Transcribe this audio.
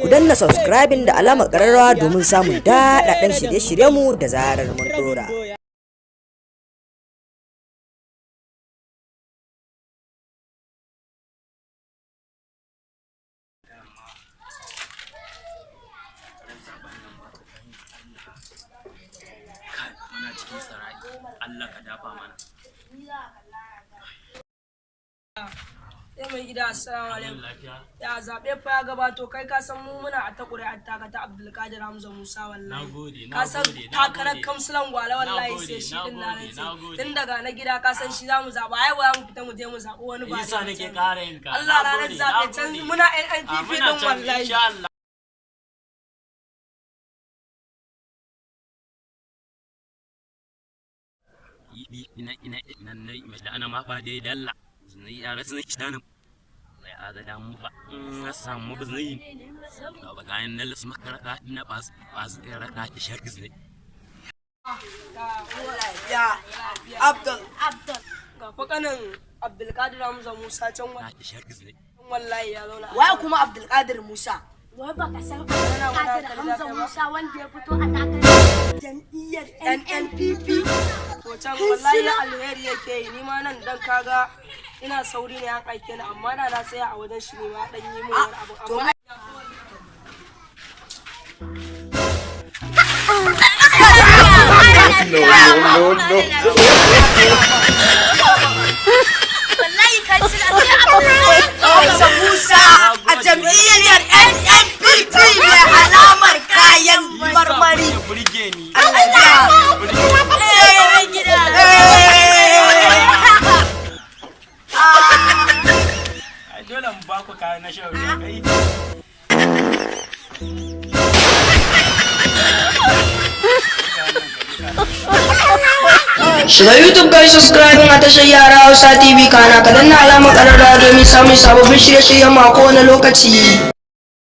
Ku danna subscribing da alamar ƙararrawa domin samun daɗaɗɗen shirye-shiryenmu da zarar mun ɗora. Muna cikin sarai, Allah ka dafa mana. Sai mai gida, assalamu alaikum. Lafiya. Ya zaɓe fa ya gabato, kai ka san mu muna a ta ƙuri'ar taka ta Abdulkadir Hamza Musa wallahi. Nagode, Ka san nagode, takarar nagode. kamsilan Gwale wallahi Nagode, sai shi din na nagode, rantse. nagode. Tun daga na gida ka san shi zamu zaɓa, ai ba mu fita mu je mu zaɓi wani ba. Isa da nake can. ƙara yin ka. Allah ranar Nagode, zaɓe can nagode. muna Ah, NNPP muna din can, wallahi. insha Allah. Ina ina ina na da ana ma fa dai dalla zai yara sun ci ya da damu ba na samu bizai ba ga yan nan su makaraka ina bas bas raka ta shar zai. Ya Abdul. Ga fa kanin Abdulkadir Hamza Musa can na ta shar zai. wallahi ya zauna. Waye kuma Abdulkadir Musa? Wai baka san Yana wani Abdulkadir hankali Hamza za ka yi ba? Musa wanda ya fito a takarar jam'iyyar NNPP? To can wallahi alheri yake yi, ni ma nan dan kaga ina sauri ne an aike ni, amma da na tsaya a wajen shi ne ma dan yi min wani abu amma. No, no, no. Wallahi kansila sai Abdulkadir Hamza Musa a jam'iyyar NNPP mai alamar kayan marmari. Ya burge ni. Allah. mai gida. Ai dole mu ba ku kayan na shan ruwa kai. Shiga YouTube kai subscribe a tashar Yara Hausa TV, kana ka danna alamar ƙararrawa domin samun sababbin shirye-shiryen mu a kowane lokaci.